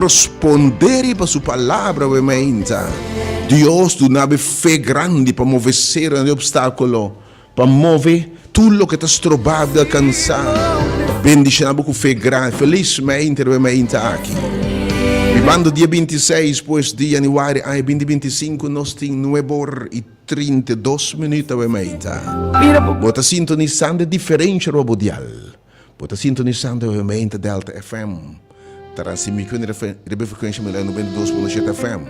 Respondé riba su palabra we meinta. Dios duna bo e fe grandi pa move seronan di obstáculo, pa move tur loke ta stroba bo di alcansa. Bendiciona bo cu fe grandi. Feliz meinta riba e meinta aki. Bibando dia 26 pues di januari aña 2025 nos tin nuebor y 32 minuut awe meinta. Bo ta sintonisando e diferencia riba bo dial. Bo ta sintonisando e Gemeente Delta FM. Transmitiendo riba e frekuensia mundial 92.7 FM.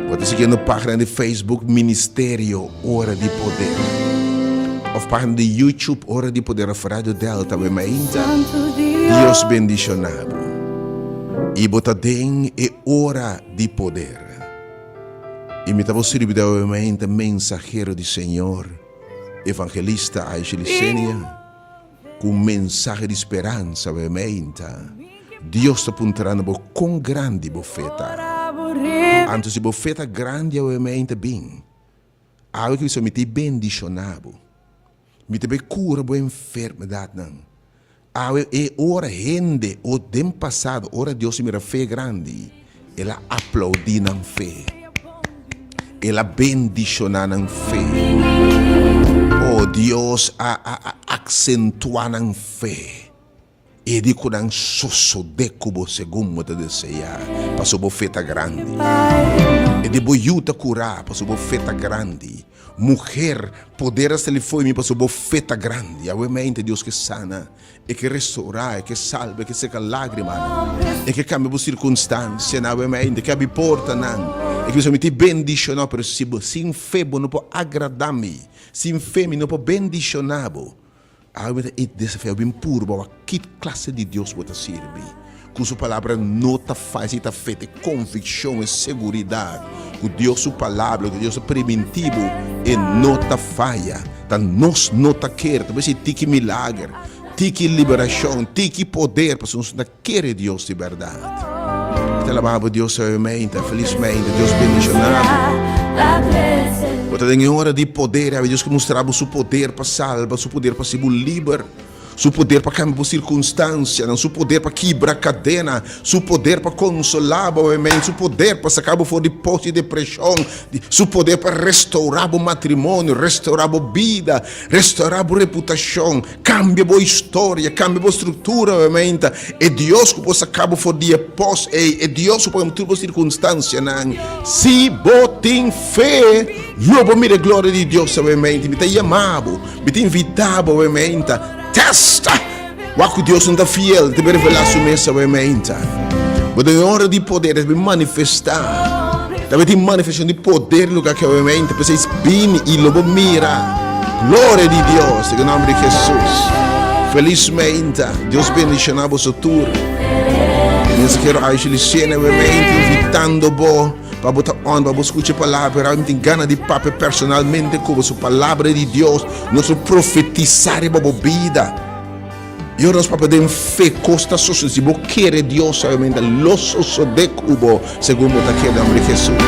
Bo ta siguiendo página di Facebook Ministerio Ora di Poder. Of página di YouTube Ora di Poder of Radio Delta Gemeente. Dios bendiciona bo. Y bo ta den e Ora di Poder. Y mi ta bo sirbi de Gemeente mensahero di Señor. Evangelista Aisha Licenia. Ku un mensahe di speransa bo e meinta. Dios ta puntra na bo kon grandi bo fe ta. Anto si bo fe ta grandi awe e meinta bin. Awe ki bisa mi ta bendishoná bo. Mi ta bai kura bo enfermedatnan. Awe e ora hende o den pasado ora Dios a mira fe grandi el a aplaudí nan fe. El a bendishoná nan fe. Oh, Dios a a a aksentuá nan fe. E di ku nan sosodé ku bo segun bo ta deseá, pasobra bo fe ta grandi. E di bo yu ta kurá, pasobra bo fe ta grandi. Muher, poder a sali fo'i mi pasobra bo fe ta grandi. Awe mente Dios ke sana. E ke restourá, e ke salba, e ke seka lágrimanan, e ke kambia bo sirkunstansianan, awe e ke abri portanan, e ke bisa mi ta bendishoná, pero si bo sin fe bo no por agradá mi, sin fe mi no por bendishoná bo. Awe mi ta e desafiá bo bin purba wak ki klase di Dios bo ta sirbi, ku su palabra no ta faya, si ta fe ta e konvikshon, e seguridat ku Dios su palabra, ku Dios a primintí bo, e no ta faya. Ta nos no ta kere, ta mester tiki milager, tiki liberashon, tiki poder, pasobra nos no ta kere Dios di bèrdat. Mi ta alabá bo Dios awe meinta, felis meinta, Dios bendishoná bo. Bo ta den e ora di poder awe, Dios ke mustra bo su poder pa salba, su poder pa hasi bo liber. Su poder pa kambia bo sirkunstansianan, Su poder pa kibra kadena, Su poder pa konsolá bo awemen, Su poder pa saka bo for di pos di depreshon, Su poder pa restourá bo matrimonio, restourá bo bida, restourá bo reputashon, kambia bo historia, kambia bo struktura awemen. Ta e Dios ku por saka bo for di e pos ei, e Dios ku por kambia tur bo sirkunstansianan. Si bo tin fe, lo bo mira e gloria di Dios awemen. Mi ta yama bo. Mi ta invitá bo awe meinta, testa! Wak ku Dios no ta fiel, ta bin revelá su mes awe meinta. Bo den ora di poder, ta bin manifestá. Ta bin tin manifestashon di poder lugá aki awe meinta. P'esei bini i lo bo mira gloria di Dios den e nòmber di Hesus. Felis meinta. Dios bendishoná boso tur. Mensahero Aisha Lucena awe meinta invitando bo. Pa bo ta on, pa bo skucha e palabra, pero mi tin gana di papia personalmente ku bo. Su palabra di Dios, nos lo profetisá riba bo bida. I ora nos papia den fe, kos ta sosodé. Si bo kere Dios, obviamente lo sosodé ku bo, segun bo ta kere den nomber di Hesus.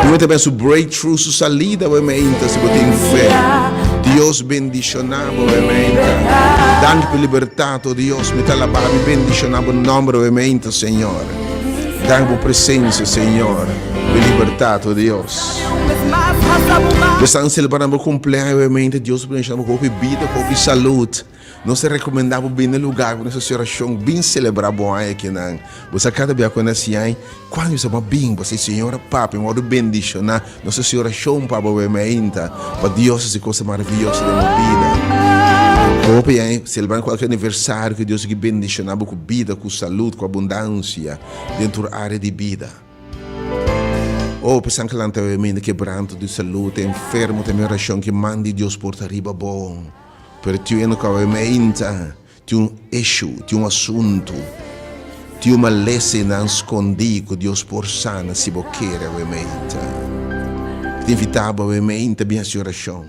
Bo ta bira su breakthrough, su salida, obviamente, si bo tin fe. Dios bendishoná bo, obviamente. Danki pa e libertat, oh Dios. Mi ta alabá, mi bendishoná bo nomber, obviamente, Señor. Danki bo presencia, Señor. Bo libertad, oh Dios. Esnan celebrando bo cumpleaños, obviamente, Dios bendicioná bo cu hopi bida, cu hopi salud. Nos ta recomenda bo bin na lugar cu nos haci oracion, bin celebra bo aña akinan. Bo sa cada bia cu nan haci aña, cuando bo sa bo a bin, bo sa Señor a papia, mi worde bendiciona. Nos haci oracion pa bo obviamente, pa Dios haci cosa maravilloso den bo bida. Hopi aña celebrando cualkier aniversario, cu Dios sigui bendiciona bo cu bida, cu salud, cu abundancia den tur area di bida. Oh, pesan cu lanta obviamente quebranto di salud, enfermo, ta mi oracion cu man di Dios por ta riba bo. Pero tin eno cu obviamente Tin un issue, tin un asuntu, tin un malesa einan skondí ku Dios por sana si bo kere awe meinta. Mi ta invitá bo awe meinta bin hasi orashon.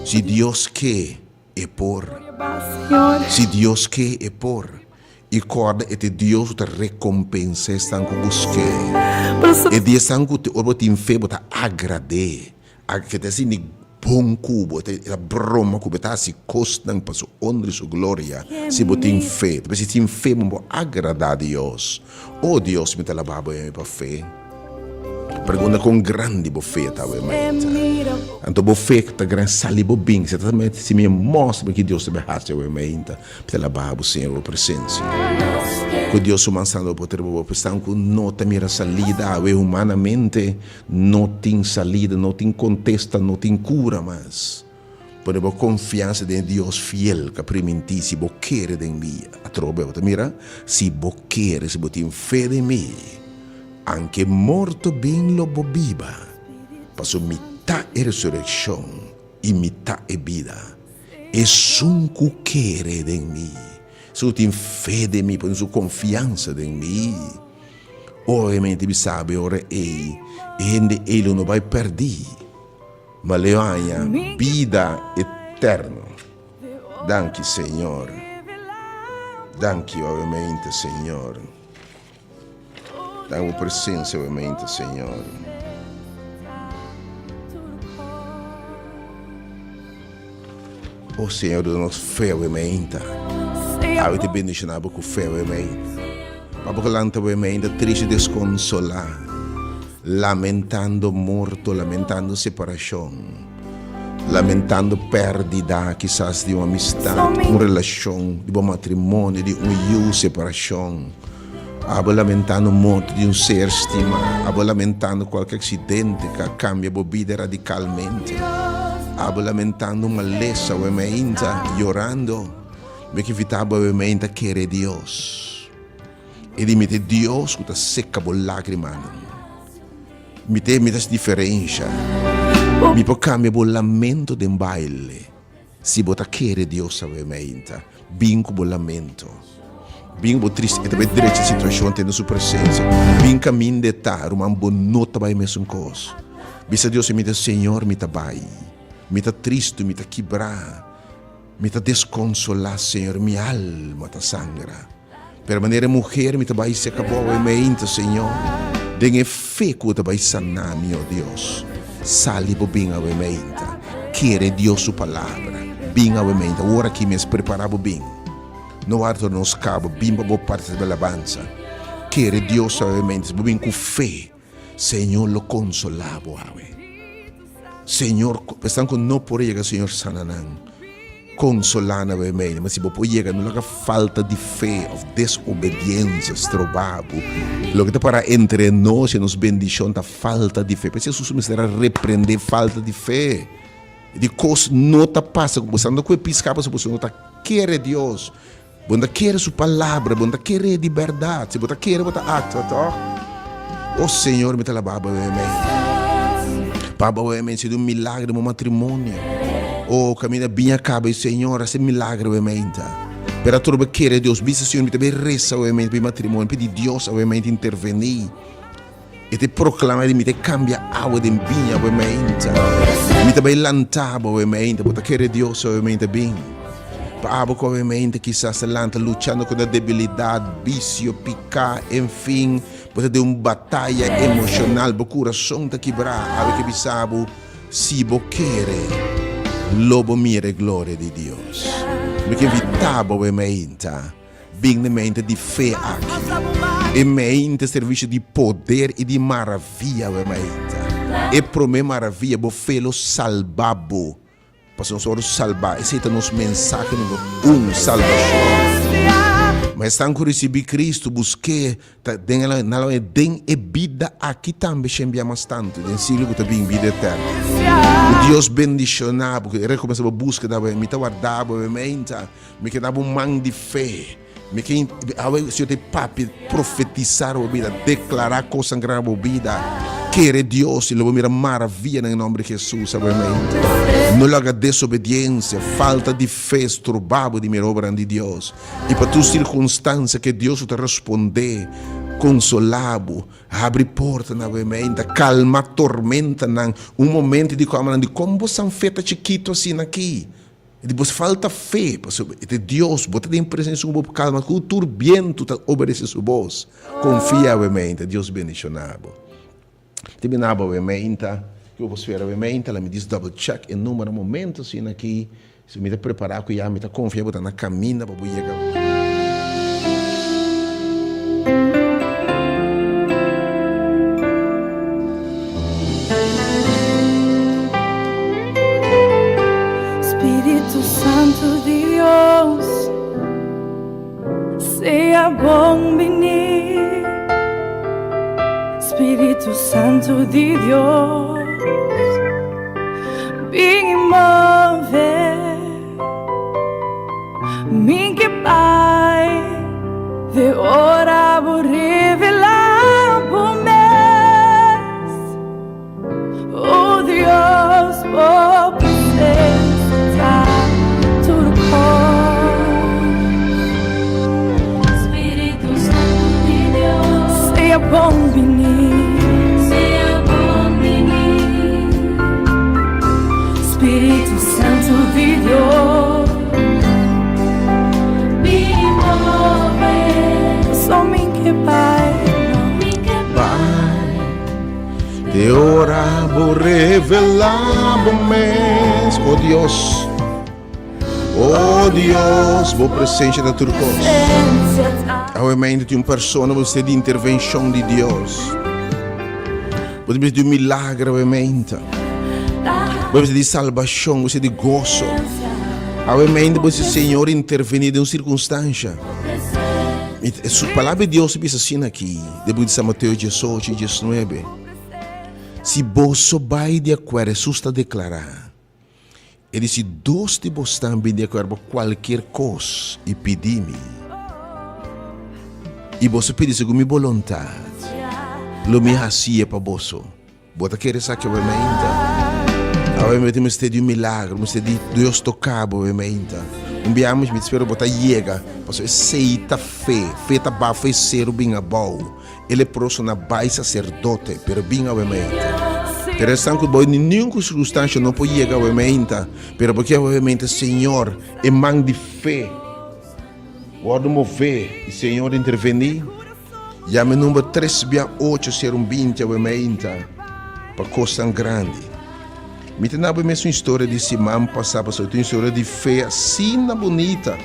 Si Dios ke, e por. Si Dios ke, e por. I kòrda e ta e Dios ku ta rekompensá esnan ku busk'é. E di esnan ku ora bo tin fe bo ta agrad'é. Ke ta sinti. bon ku bo, e ta broma ku bo, e ta hasi kosnan pa su honra i su gloria si bo tin fe. Ta p'esei sin fe bo no por agradá Dios. O Dios, mi ta alabá bo i mi pa fe. Pregunta kon grandi bo fe ta awe mainta. Anto bo fe ta gran sali bo bin. Si ta si mi mostra mi ki Dios ta bai hasi awe mainta. Mi ta alabá bo, Señor, bo presensia. Ku Dios su man santo bo por riba bo. Esnan ku no ta mira salida awe humanamente no tin salida, no tin kontesta, no tin kura mas. Pone bo konfiansa den e Dios fiel ku a primintí, Si bo kere den mi, atrobe bo ta mira, si bo kere, si bo tin fe den mi, anke morto bin lo bo biba, pasobra mi ta e resurekshon i mi ta e bida. Esun ku kere den mi, esun ku tin fe den mi, pone su konfiansa den mi, obviamente mi sabi ora ei, e hende ei lo no bai pèrdí. Ma leo haña bida eterno. Danki Señor. Danki obviamente Señor. Danki bo presencia obviamente Señor. Oh Señor duna nos fe obviamente. Awe te bendiciona bo cu fe obviamente. Pa bo lanta obviamente triste desconsola. Lamentando morto, lamentando separashon, lamentando pèrdida kisas di un amistat, un relashon, di bo matrimonio, di un yu, separashon. Abo lamentando morto di un ser stimá, abo lamentando kualke aksidente ku a kambia bo bida radikalmente, abo lamentando un malesa awe mainta, yorando. Mi ke invitá bo awe mainta kere Dios. E di mi ta e Dios ku ta seka bo lágrimanan. Mi ta e mi ta hasi diferensha. Mi por kambia bo lamento den baile. Si bo ta kere Dios awe meinta, bin ku bo lamento. Bin ku bo triste, e ta bai drecha situashon tene su presensia. Bin kaminda e ta, ruman, bo no ta bai mesun kos. Bisa Dios e mi ta, Señor, mi ta bai. Mi ta tristu, mi ta kibrá. Mi ta deskonsolá, Señor, mi alma ta sangra. Pero manera e muher mi ta bai seka bo awe meinta, Señor, den e fe ku bo ta bai sana mi, o Dios. Sali bo bin awe meinta. Kere Dios su palabra. Bin awe meinta. Ora aki mes prepara bo bin. No warda ora nos kaba. Bin pa bo partisipá alabansa. Kere Dios awe meinta. Si bo bin ku fe, Señor lo konsolá bo awe. Señor, esnan ku no por yega, Señor, sana nan. Konsolá nan awe mei. Ma si bo por yega, no laga falta di fe òf desobediensia stroba bo. Loke ta para entre nos i nos bendishon ta falta di fe. P'esei Hesus mester a reprendé falta di fe. Di kos no ta pasa ku bo sta ku e piská pasobra bo no ta kere Dios. Bo no ta kere su palabra, bo no ta ker'é di bèrdat. Si bo ta kere, bo ta aktua, tòg? O Señor, mi ta alabá bo awe mei. Pa bo awe mei sido un milagro den bo matrimonio. O kaminda biña kaba i Señor hasi milagro awe mei ta. Pero atrobe kere Dios, bisa Señor, mi ta bai resa awe mei pa mi matrimonio, pidi Dios awe mei ta intervení. E ta proclama di mi ta cambia awa den biña awe mainta. Mi ta bai lanta bo awe mainta. Bo ta kere Dios awe mainta bin. Pa abo cu awe mainta kisas ta lanta luchando contra debilidad, vicio, pica, en fin, bo ta den un bataya emocional, bo curason ta kibra. Awe ke bisa bo, si bo kere, lo bo mira e gloria di Dios. Mi ke invita bo awe mainta. Bin na mente di fe aki. E mente servicio di poder y di maravia we maita. E prome maravia bo fe lo salba bo. Pasobra nos worde salba. Esey ta nos mensahe number un, salbacion. Ma esnan cu ricibi Cristo busque ta den el nan lo den e bida aki tambe shembia mas tanto den siglo cu ta bin bida eterno. Cu Dios bendiciona bo cu e recompensa bo busca ta mi ta warda bo we maita. Mi ke dabo un man di fe. Mi ke awe Señor te papia, profetisa riba bo bida, deklará kosnan gran riba bo bida. Kere Dios i lo bo mira maravianan en nomber di Jesus awe mente. No laga desobediensia, falta di fe stroba bo di mira obranan di Dios. I pa tur sirkunstansia ke Dios lo ta respondé, konsolá bo, habri portanan awe mente, kalma tormentanan. Un momento di ku di kon bo san fe ta chikitu asina aki? E di, Bo falta fe, pasobra e ta Dios, bo ta den presensia ku bo kalma, ku tur bientu ta obedese su bos. Konfia awe meinta, Dios bendishoná bo. Terminá bo awe meinta. Ku bo spera mi meinta, la mi dis double check e numero na momento asina aki, si mi ta prepara ku ya mi ta konfia bo ta na kaminda pa bo yega. Spiritu Santu di Dios, sea bon bini. Spiritu Santu di Dios, bin i move. Mi ke bai de ora bo revelá bo mes. O Dios, bo presencia ta tur cos. Spiritu Santu di Dios. Sea bon bini. Sea bon bini. Spiritu Santu di Dios. Bin move. So mi ke bai. Mi ke bai. Te ora bo revelá bo mes, o Dios. O Dios, bo presencia ta tur kos. Awe mainta tin un persona bo mester di intervencion di Dios. Bo mester di un milagro awe mainta. Bo mester di salbacion, bo mester di goso. Awe mainta bo mester Señor interveni den un circunstancia. Su palabra di Dios bisa asina aki. Den buki di San Mateo diesocho i diesnuebe, Si boso bai di akuerdo, Hesus ta deklará, E di, Si dos di bosnan bin di akuerdo pa kualkier kos i pidi mi, i boso pidi segun mi boluntat, lo mi hasié pa boso. Bo ta kere sa ke bo meinta? Awe mi tin mester di un milagro, mester di Dios toka bo e meinta. Un bia mi ta spera bo ta yega, pasobra esei ta fe. Fe ta bafa e seru bin abou. E leproso na bai saserdote, pero bin awe meinta. Pero esnan ku bo ningun sirkunstansha no por yega awe meinta, pero bo ke awe meinta, Señor, e man di fe wòrdu mové i Señor intervení. Yama e number tres bia ocho ser un 20 awe meinta pa kosnan grandi. Mi ta naba e mesun historia di siman pasá pasobra ta un historia di fe asina bunita.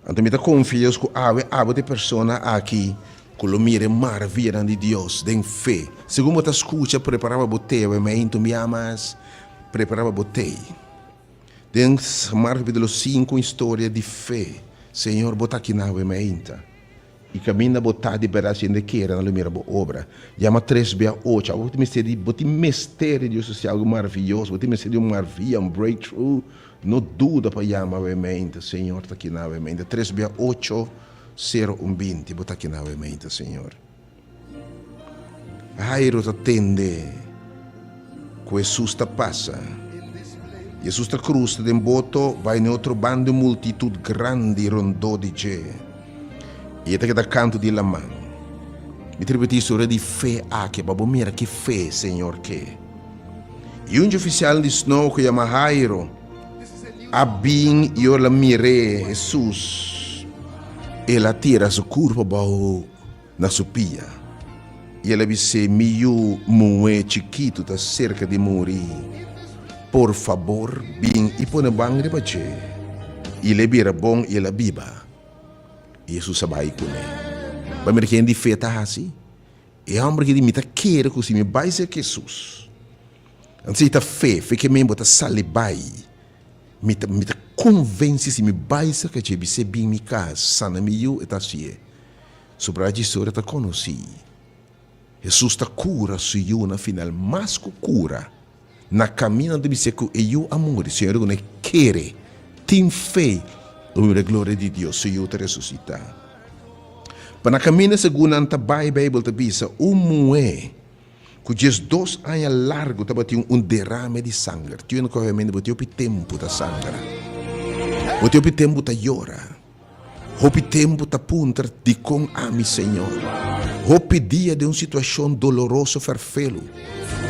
Anto mi ta konfia Dios ku awe abo ta e persona aki ku lo mira e maravianan di Dios den fe. Segun bo ta skucha prepara pa bo tei awe meinta un bia mas prepara pa bo tei. Den Marko kapitulo sinku un historia di fe. Señor bo ta aki na awe meinta. I kaminda bo ta di bèrdat si hende kere nan lo mira bo obra. Yama tres bia ocho. Abo bo tin mester di bo tin mester di Dios hasi algu maravioso. Bo tin mester di un marvia, un breakthrough. No duda pa yama awe meinta. Señor ta aki na awe meinta. Tres bia ocho, sero un 20. Bo ta aki na awe meinta, Señor. Jairo ta tende ku Hesus ta pasa. Hesus ta krusa den boto bai na e otro banda di un multitut grandi rondó di dje, i e ta keda kantu di laman. Mi ta ripití historia di fe aki pa bo mira ki fe Señor ke. I un dje ofisialnan di snow ku yama Jairo a bin i ora el a mir'é Hesus, el a tira su kurpa bou. Na su pia. I el a bis'é, Mi yu muhé chikitu ta serka di muri. Por fabor, bin i pone ban riba dje. I el a bira bon i el a biba. I Hesus a bai kuné. Bo a mira ken di fe ta hasi? E hòmber ki di, Mi ta kere ku si mi bai serka Hesus. Anto si ta fe, fe ke men bo ta sali bai. Mi ta, mi ta konvensi si mi bai serka dje, bis'é bin mi kas, sana mi yu, e ta hasié. Su brachi historia ta konosí. Hesus ta kura su yu na final mas ku kura. Na kaminda nan ta bis'é ku e yu a muri. Señor di ku nan kere, tin fe, lo mira e gloria di Dios, su yu ta resusitá. Pa na kaminda segun nan ta bai, Beibel ta bisa, un muhé ku 12 aña largu tabatin un derame di sanger. Tin un kohe bo tin hopi tempu ta sangra. Bo tin hopi tempu ta yora. Hopi tempu ta puntra dikon ami, Señor? Hopi dia den un situashon doloroso ferfelu.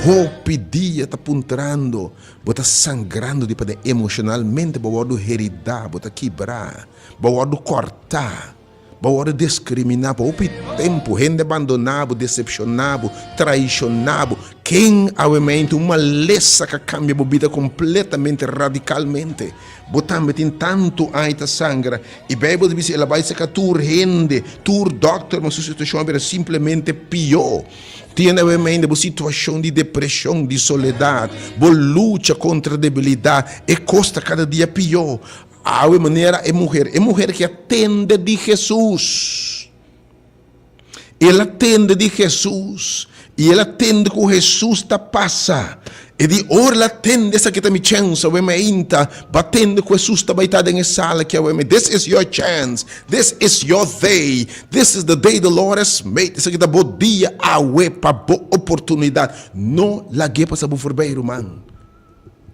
Hopi dia ta puntrando, bo ta sangrando di paden emoshonalmente, bo wòrdu heridá, bo ta kibrá, bo wòrdu kòrtá, bo wòrdu deskriminá pa hopi tempu, hende bandoná bo, desepshoná bo, traishoná bo. Ken awe mente un malesa ka kambia bo bida kompletamente, radikalmente? Bo tambe tin tantu ai ta sangra. E Beibel ta bisa el a bai saka tur hende, tur dòkter, ma su situashon a bira simplemente pió. Tin awe mente bo situashon di depreshon, di soledat, bo lucha kontra debilidat, e kos ta kada dia pió. Awe manera e muher, e muher ki a tende di Hesus. El a tende di Hesus i el a tende ku Hesus ta pasa. E di, Ora el a tende esaki ta mi chèns awe mainta, bo a tende ku Hesus ta bai ta den e sala aki awe mainta. This is your chance, this is your day, this is the day the Lord has made. Esaki ta bo dia awe pa bo oportunidat. No lag'é pasa bo forbei, ruman.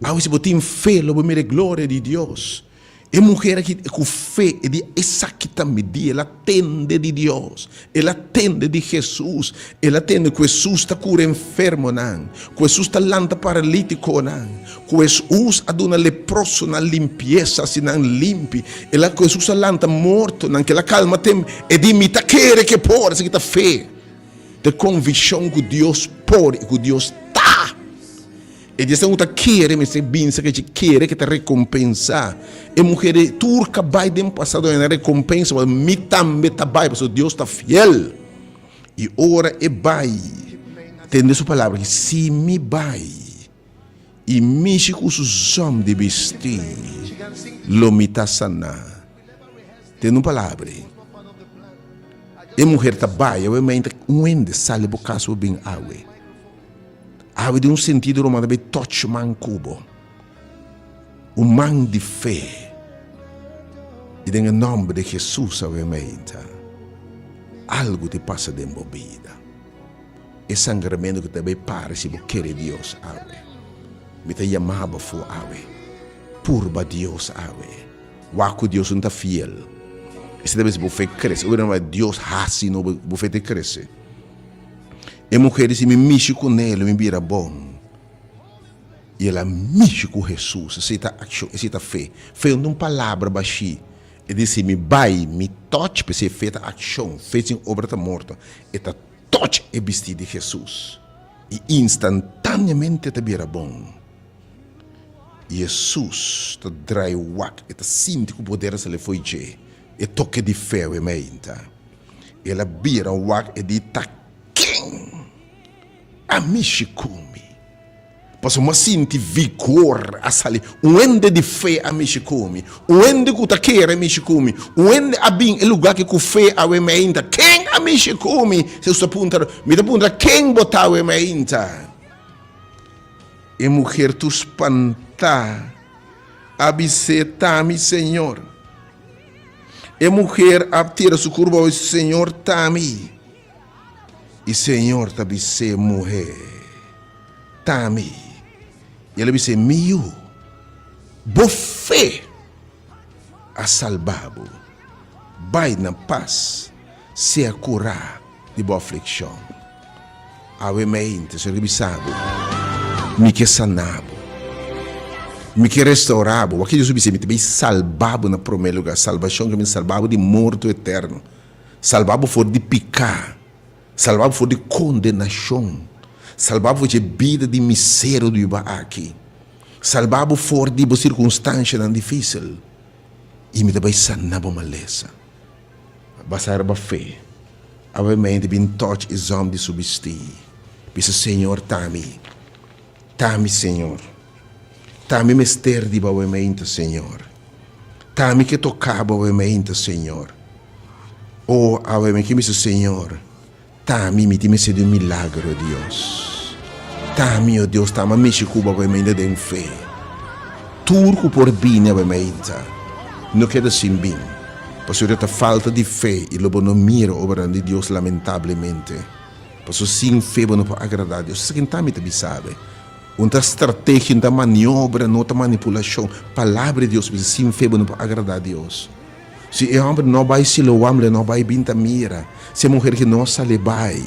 Awe si bo tin fe lo bo mira e gloria di Dios. E muher aki ku fe e di esaki ta mi dia, el a tende di Dios, el a tende di Hesus, el a tende ku Hesus ta kura enfermonan, ku Hesus ta lanta paralitikonan, ku Hesus a duna leprosonan limpiesa hasi nan limpi, el a ku Hesus a lanta mortonan, ku el a kalma temp, e di mi ta kere ke por, esaki ta fe, ta e konvikshon ku Dios por i ku Dios ta. E di esnan ku ta kere mester binsa ke dje kere ke ta rekompensá. E muher di tur ka bai den pasado haña nan rekompensa, pasobra mi tambe ta bai, pasobra Dios ta fiel. I ora e bai, tende su palabra aki, Si mi bai i mishi ku su zòm di bistí, lo mi ta saná. Tende un palabra ei. E muher ta bai, awe mainta un hende sali bo kas bo bin awe. Awe den un sentido lo manda bay touch man cu bo. Un man di fe. Y den e nomber di Jesus awe meinta, algo ta pasa den bo bida. E sangramento cu ta bay para si bo kere Dios awe. Mi ta yama bo afo awe. Purba Dios awe. Wak cu Dios un ta fiel. Esey ta bisa bo fe crece. Ora bo Dios haci no bo fe ta crece. E muher di si, Mi mishi ku ne, lo mi bira bon. I el a mishi ku Hesus. Esei ta akshon, esei ta fe. Fe no ta un palabra bashí. E di si, Mi bai, mi tòch, p'esei fe ta akshon. Fe sin obra ta morto. E ta tòch e bistí di Hesus, i instantáneamente e ta bira bon. I Hesus ta drai wak, e ta sinti ku poder a sali fo'i dje. E toke di fe awe meinta. El a bira wak e di, Ta ken a mishi ku mi? Pasobra mi a sinti vigor a sali. Un hende di fe a mishi ku mi. Un hende ku ta kere a mishi ku mi. Un hende a bin e lugá aki ku fe awe meinta. Ken a mishi ku mi? Hesus ta puntra. Mi ta puntra, Ken bo ta awe meinta? E muher tur spantá a bis'é, Ta mi, Señor. E muher a tira su kurba oi, Señor, ta mi. I Señor ta bis'é, Muhé, ta mi. I el a bis'é, Mi yu, bo fe a salba bo. Bai na pas, sea kurá di bo aflikshon. Awe mente, Señor ke bisa bo, Mi ke sana bo. Mi ke restaura bo. Wak Dios a bisa, Mi ta bay salba bo na prome lugar. Salbashon ke mean salba bo di morto eterno. Salba bo for di piká. Salba bo for di kondenashon. Salba bo for dje bida di miseria di biba aki. Salba bo for di bo sirkunstanshanan difisil. I mi ta bay sana bo malesa. Basa riba fe. Awe mente bin touch e zòm di su bistí. Bisa, Señor, ta mi. Ta mi, Señor. Ta mi mester di bo awe mente, Señor. Ta mi ke toká bo awe mente, Señor. O, awe mi ke bisa, Señor, ta mi, mi tin mester di un milagro, Dios. Ta mi, o Dios, ta mi a mishi ku bo awe mente den fe. Tur ku por bini awe mente, no keda sin bin. Pasobra ta falta di fe i lo bo no mira obranan di Dios lamentablemente. Pasobra sin fe bo no por agradá Dios. Esaki ta mi ta bisa be. Un ta strategia, un ta maniobra, no ta manipulashon. Palabra di Dios bisa sin fe bo no por agradá Dios. Si e hòmber no bai Siloam lo e no bai bin ta mira. Si e muher ki no sali bai.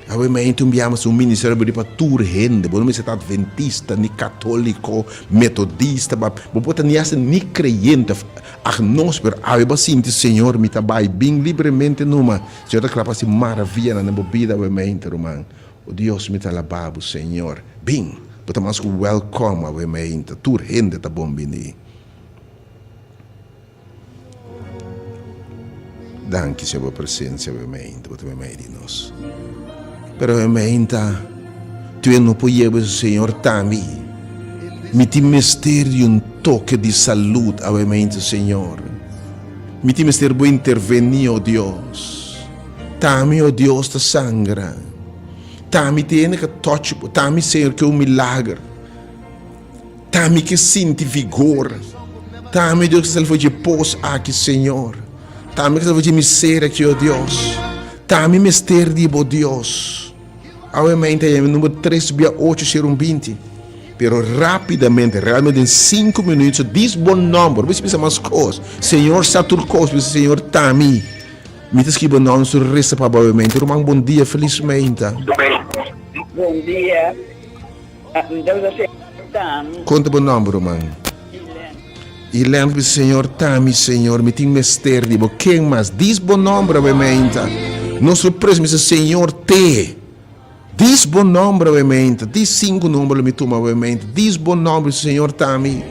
Awe mente un biaha mas un ministerio a bini pa tur hende, bo no mester ta adventista, ni katoliko, metodista, ba, bo por ta ni hasta ni kreyente of agnóstiko, pero awe bo a sinti, Señor, mi ta bai bin libremente numa. Señor ta kla pa hasi maravianan den bo bida awe mente, ruman. O Dios, mi ta alabá bo, Señor. Bin, bo ta mas ku wèlkòm awe meinta. Tur hende ta bon biní. Danki, Señor, bo presensia awe meinta. Bo ta meimei di nos. Pero awe meinta, tu e no por yega bisa, Señor, ta mi. Mi tin mester di un toke di salud awe meinta, Señor. Mi tin mester bo intervení, o Dios. Ta mi, o Dios, ta sangra. Ta mi tene ka touch bo. Ta mi, Señor, ke un milager. Ta mi ke sinti vigor. Ta mi, Dios, ke sali for dje pos aki, Señor. Ta mi ke sali for dje miseria aki, o Dios. Ta mi mester di bo, Dios. Awe mainta yami number tres bia ocho sero un binti. Pero rapidamente, realmente den sinku minuut, so dis bo nomber, bo bisa mas kos. Señor sa tur kos, bisa Señor ta mi. Mi ta skibi bo nomber, so resa pa bo awe mainta. Ruman, bon dia, felis mainta. Bon dia. Deus a ta mi. Konta bo nomber, ruman. Ilen. Ilen, bisa Señor ta mi, Señor, mi tin mester di bo. Ken mas? Dis bo nomber awe mainta. Nos lo pres, mi bisa Señor te. Dis bo nomber awe mainta. Dis sinku nomber lo mi tuma awe mainta. Dis bo nomber, bisa Señor ta mi.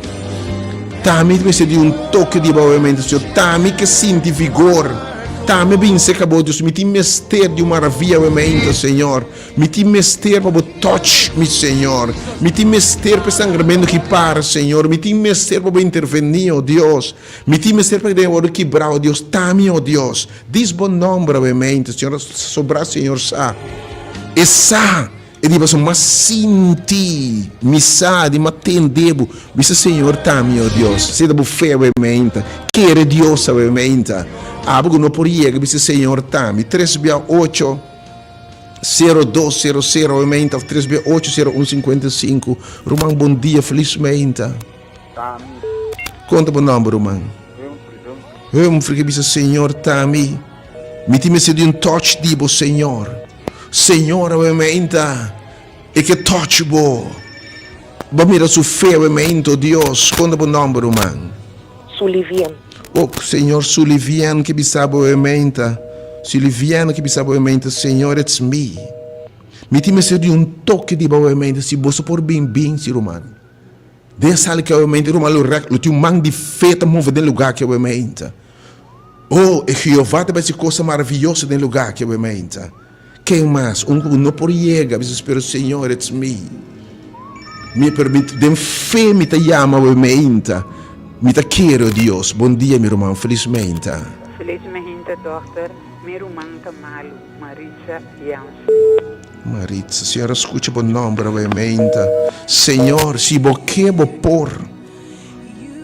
Ta mi mester di un toke di bo awe mainta, Señor. Ta mi ke sinti vigor. Ta mi a bin serka bo, Dios. Mi tin mester di un maravia awe mainta, Señor. Mi tin mester pa bo touch mi, Señor. Mi tin mester pa e sangramentu ki para, Señor. Mi tin mester pa bo intervení, o Dios. Mi tin mester pa den wòrdu kibrá, o Dios. Ta mi, o Dios. Dis bo nòmber awe mente, Señor. Sobrá Señor sa. E sa. E di pasobra m'a sinti. Mi sa di m'a tende bo. Bisa Señor ta mi, o Dios. Si ta bo fe awe mente. Kere Dios awe mente. Abo ku no por yega, bisa Señor ta mi. Tres bia ocho. Sero dos sero sero awe meinta of tres be ocho sero un sinkuenta i sinku. Ruman bon dia felis meinta. Tami. Konta bo nomber ruman. Humphrey, Humphrey. Humphrey ke bisa Señor Tami mi tin mester di un touch di bo Señor. Señor awe meinta e ke touch bo. Bo mira su fe awe meinta o Dios. Konta bo nomber ruman. Sulivien. Oh, Señor, Sulivien ke bisa bo e meinta. Sulivien ke bisa bo e meinta, Señor, it's me. Mi tin mester di un toke di bo e meinta, si boso por bin, bin, si ruman. Den sala ke awe meinta, ruman lo rek, lo tin un man di fe ta move den lugar ke awe meinta. Oh, e Jehová ta bai hasi cosa maraviyoso den lugar ke awe meinta. Ken mas? Un ku no por yega, bisa pero Señor, it's me. Mi pero mi den fe mi ta yama awe meinta. Mi ta kere, oh Dios. Bon dia mi ruman, felis meinta. Felis meinta dokter, mi ruman ta malu, Maritza Jansen. Maritza, Señor a skucha bo nomber awe meinta. Señor, si bo ke bo por.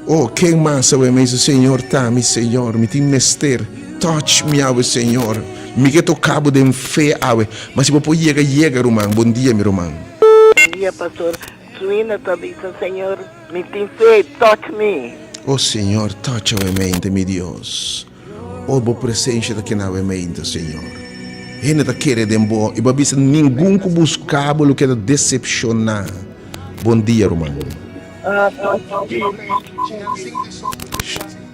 Oh, ken mas awe mi dice, Señor, ta mi, Señor, mi tin mester, touch mi awe, Señor. Mi ke toca bo den fe awe. Ma si bo por yega, yega, ruman. Bon dia, mi ruman. Bon dia, pastor. Suina ta bisa, Señor, mi tin fe, touch mi. Oh, Señor, touch awe mente, mi Dios. Oh, bo presencia ta kena awe mente, Señor. Hende ta kere den bo, i bo a bisa ningun ku busca bo lo keda decepciona. Bon dia, ruman.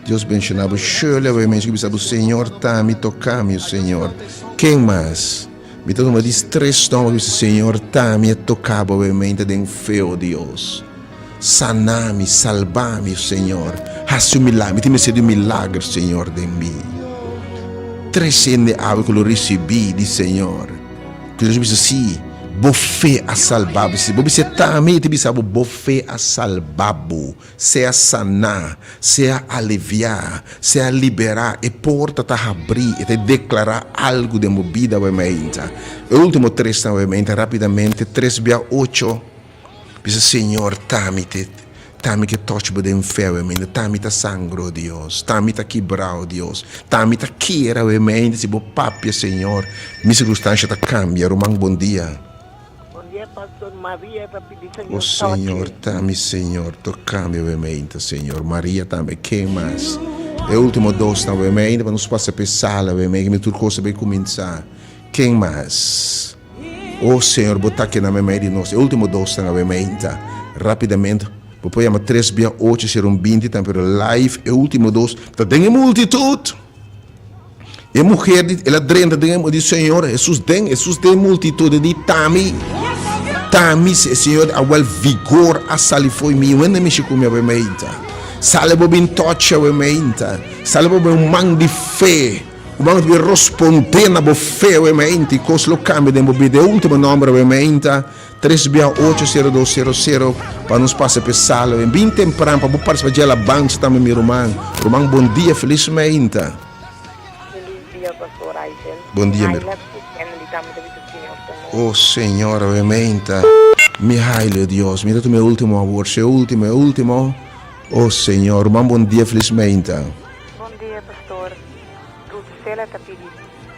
Dios benshoná bo. Shirley awe mes ku bisa bo Señor ta mi toka mi Señor. Ken mas? Mi ta tuma dis tres nòmber ku bisa Señor ta mi a toka bo awe mente den fe o Dios. Sana mi, salba mi Señor. Hasi un milagro. Mi tin mester di un milagro Señor den mi. Tres hende awe ku lo risibí di Señor. Ku Dios bisa si bo fe a salba bo. Si bo bisa tami, e ta bisa bo, bo fe a salba bo. Sea saná, sea aliviá, sea liberá, e porta ta habrí, e ta deklará algu den bo bida awe mainta. E último tresnan awe mainta rápidamente, tres bia ocho. Bisa, Señor, tami te, tami ke touch bo den fe awe mainta, tami ta sangro, Dios, tami ta kibrá, o Dios, tami ta kier awe mainta, si bo papia, Señor, mi sirkunstansha ta kambia. Ruman, bon dia. Bon dia, Pastor. Maria ta pidi Señor O Señor, tami, Señor, tokami awe mainta, Señor. Maria tambe, ken mas? E ultimo dosnan awe mainta pa nos pasa p'e sala awe mainta, mi tur kos a bay kuminsá. Ken mas? Oh Señor, bo ta keda meimei di nos. E ultimo dosnan awe meinta. Rapidamente, bo por yama tres bia ocho, sera un binti tambe, pero live e ultimo dos ta den e multitud. E muher di, el a drenta den e di, Señor, Hesus den, Hesus den multitud, e di, T'ami, t'ami, e Señor, awel vigor a sali fo'i mi, wende mishi ku mi awe meinta. Sali bo bin touch awe meinta. Sali bo bin un man di fe, un man ku ta bin rospondé na bo fe awe meinta, i kos lo kambia den bo bida. E ultimo nomber awe meinta, Tres bia ocho sero dos sero sero pa nos pasa p'e sala wen bin tempran pa bo partisipá dje alabansa tambe mi ruman. Ruman bon dia felis meinta. Felis dia Pastor Raisel. Bon dia mi Mihaila ku Emily tambe ta bisa Señor ta nos. Oh Señor awe meinta. Mihaila Dios mi ta tuma e ultimo awor si e ultimo e ultimo oh Señor ruman bon dia felis meinta. Bon dia Pastor Ruthsela ta pidi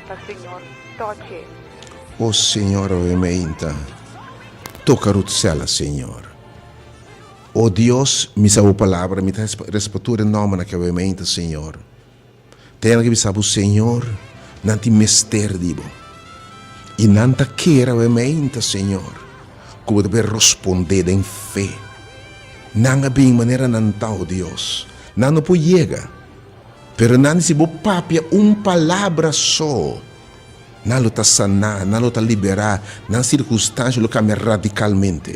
pa Señor toche. O Señor awe meinta, toca Rutsela, Señor. O Dios, mi sa bo palabra, mi ta respa tur e nombernan ki awe meinta, Señor. Ta hende ki bisa bo, Señor, nan tin mester di bo. I nan ta kere awe meinta, Señor, ku bo ta por rosponde den fe. Nan a bin manera nan ta, o Dios. Nan no por yega, pero nan di si bo papia un palabra so, Nan lo ta saná, nan lo ta liberá, nan sirkunstansha lo kambia radikalmente.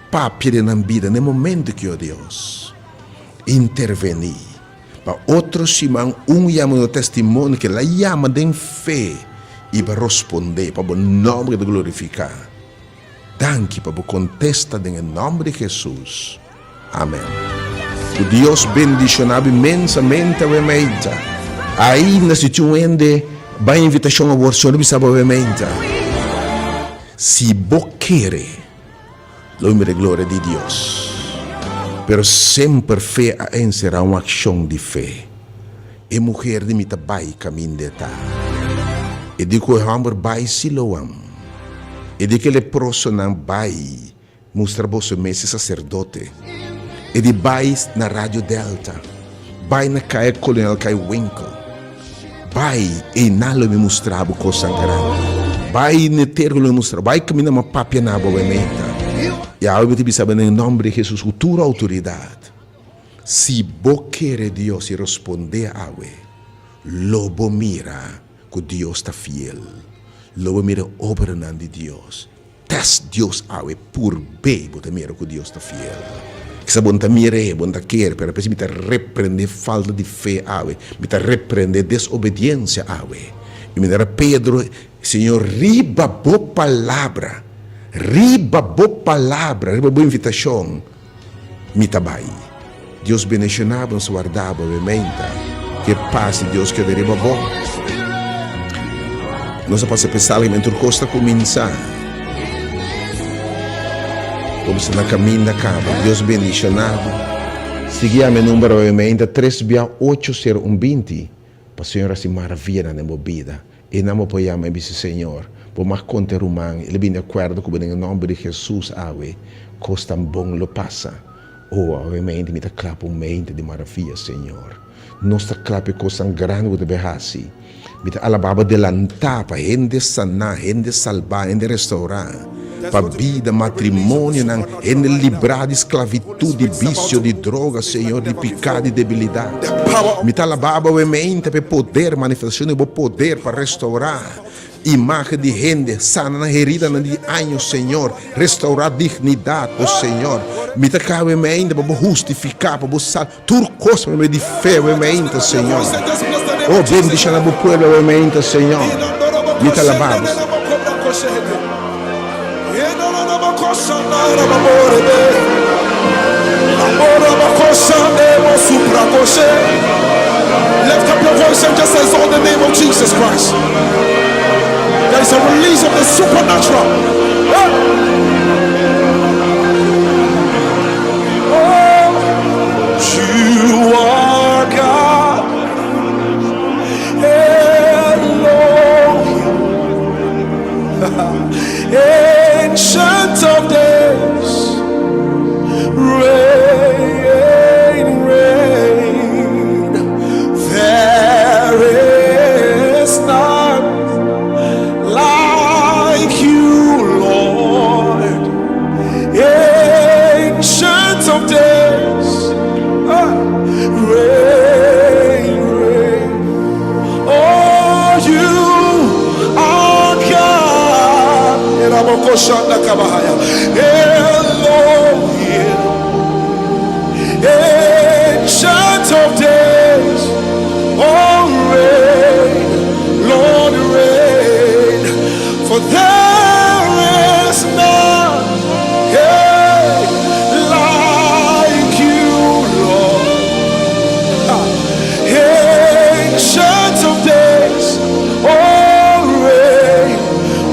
Papia den nan bida na e momentu ki, o Dios, intervení. Pa otro siman un yama no testimonio ke el a yama den fe i bo a rospondé pa bo nòmber keda glorifiká. Danki pa bo kontesta den e nòmber di Hesus. Amen. Ku Dios bendishoná bo inmensamente awe meinta. Ainda si tin un hende bai invitashon awor, Señor bisa bo awe meinta, Si bo kere, lo mira e gloria di Dios. Pero semper fe a enserá un akshon di fe. E muher di mi ta bai kaminda e ta. E di ku e hòmber bai Siloam. E di ku e leprosonan bai Mustra boso mes e saserdote. E di bai na Radio Delta. Bai na Kaya Kolonel Kai Winkel. Bai, einan lo mi mustra bo kosnan grandi. Bai na e tergo lo mi mustra. Bai kaminda mi a papia na bo awe meta. I awe mi ta bisa bo den nomber di Hesus ku tur outoridat, si bo kere Dios i rospondé awe, lo bo mira ku Dios ta fiel. Lo bo mira e obranan di Dios. Test Dios awe purb'é bo ta mira ku Dios ta fiel. Kisa bo no ta mir'é, bo no ta kere, pero apes mi ta reprendé falta di fe awe, mi ta reprendé desobediensia awe. I manera Pedro, Señor, riba bo palabra, riba bo palabra, riba bo invitashon, Mi ta bai. Dios bendiciona bo, nos warda bo awe meinta. Ke pas di Dios keda riba bo. Nos a pasa p'e sala men tur kos ta kuminsá. Bo bisa na kaminda kaba. Dios bendiciona bo. Sigui yama e number awe meinta tres bia ocho sero un binti pa Señor hasi maravianan den bo bida. E nan bo por yama i bisa, Señor, bo mag konta e ruman, el a bini di akuerdo ku bo den e nòmber di Hesus awe, kos tan bon lo pasa. O, awe mente mi ta kla pa un mente di maravia, Señor. Nos ta kla pa e kosnan grandi ku bo ta bai hasi. Mi ta alabá bo delantá pa hende saná, hende salbá, hende restourá, pa bida, matrimonionan, hende librá di sklavitut, di bisio, di droga, Señor, di piká, di debilidat. Mi ta alabá bo awe mente pa e poder, manifestashon di bo poder pa restourá imágen di hende, sana nan heridanan di años, Señor, restourá dignidat, o Señor. Mi ta kla awe mente pa bo hustifiká, pa bo sal tur kos pa medio di fe awe mente, Señor. O bendishoná bo pueblo awe mente, Señor. Mi ta alabá bo. Lift up your voice and just exalt the name of Jesus Christ. There is a release of the supernatural. Oh, you are God. Elohim. Ancient of days. Reign, reign. There is none like you, Lord. Koshanda Kabahaya. Elohim. Ancient of days. Oh, reign, Lord, reign. For there is none hey, like you, Lord. Ancient of days, oh reign,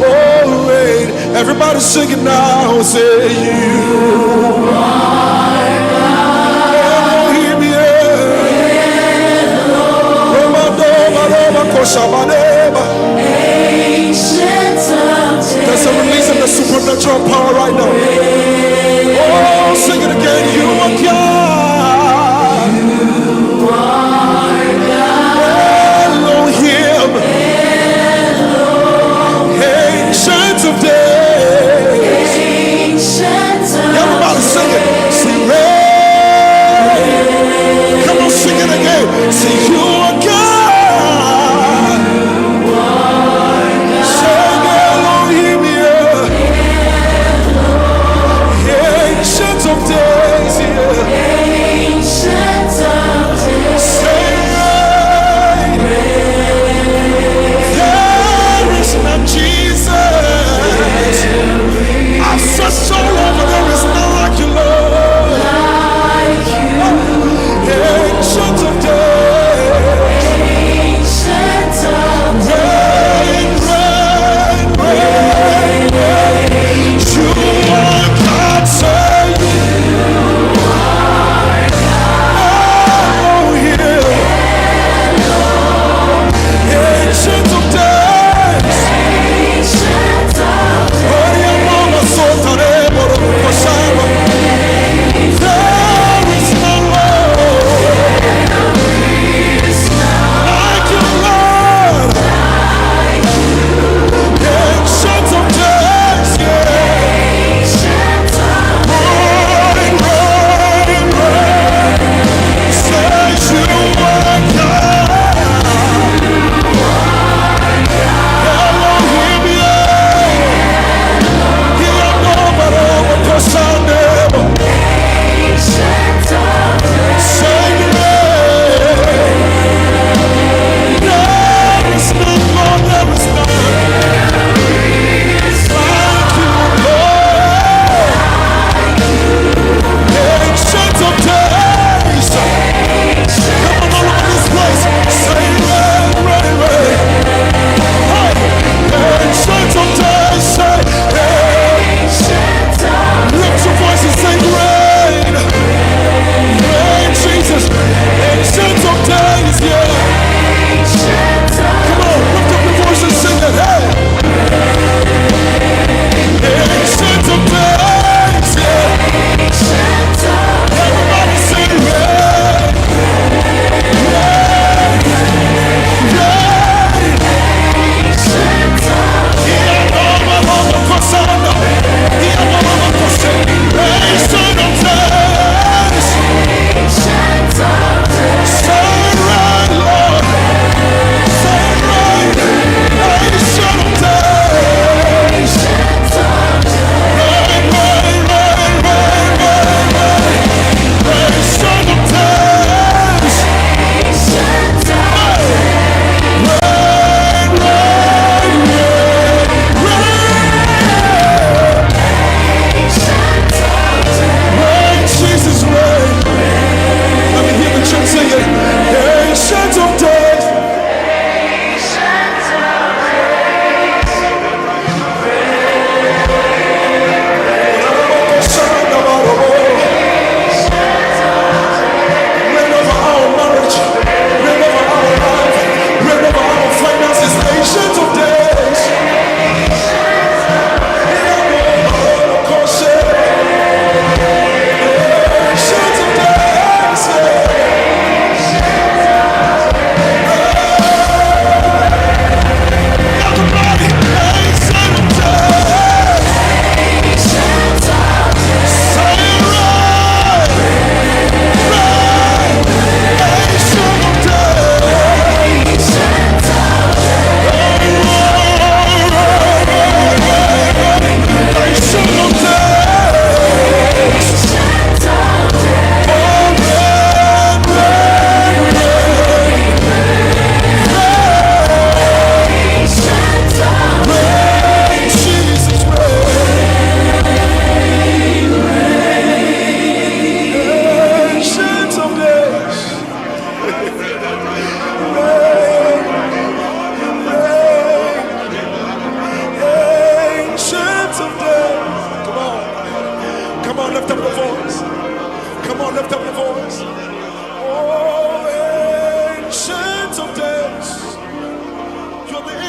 oh reign. Everybody sing it now, say you are Elohim, yeah. Roma, Roma, Koshabaneba. There's a release of the supernatural power right now. Oh, sing it again. You are God. Elohim. Ancient of days. Everybody sing it. Sing rain. Come on, sing it again. Say you are God.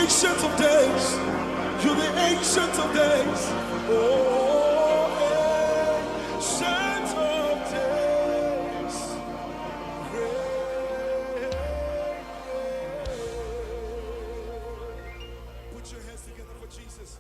Ancient of Days. You're the Ancient of Days. Oh, Ancient of Days. Reign. Put your hands together for Jesus.